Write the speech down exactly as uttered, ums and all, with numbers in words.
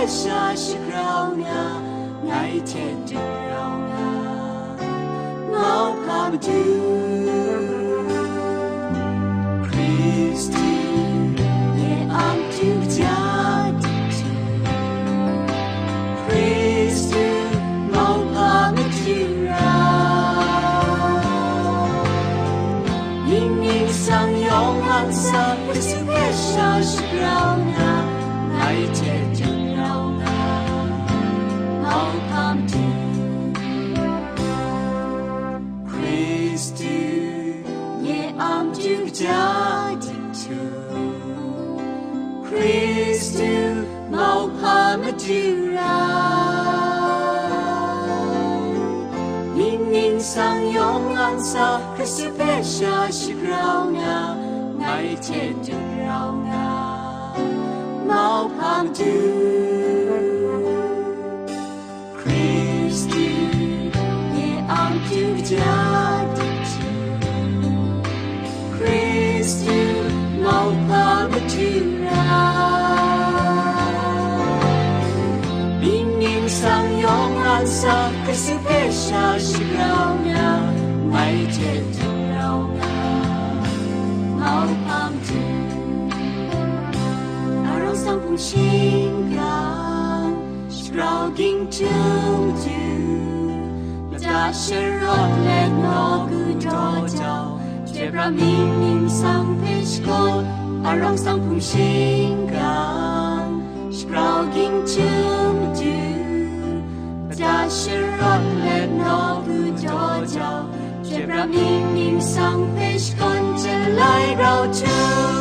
sha shagrau nga, ngai hte du rau nga, Mauhpa Madu. Hkristu, nye a matu kaja diktu, Hkristu, Mauhpa Madu ra. Ning ningsang yawng nga nsa, Hkristu hpe sha shagrau nga, ngai hte du rau nga, Mauhpa Madu. Hkristu, nye a matu kaja diktu, Hkristu, Mauhpa Madu ra. Ning ningsang yawng nga nsa, Hkristu hpe sha shagrau nga, ngai hte du rau nga, Mauhpa Madu. Hkristu, nye a matu kaja diktu, Hkristu, Mauhpa Madu ra. Ning ningsang yawng nga nsa, Hkristu hpe sha shagrau nga, ngai hte du rau nga, Mauhpa Madu. Arau sanghpung shingkang, shagrau ging htum du, mada sharawt let nawku daw jau, jep ra mying ningsang hpe shakawn. Arau sanghpung shingkang, shagrau ging htum du, mada sharawt let nawku daw jau, jep ra mying ningsang hpe shakawn, jalai rau htum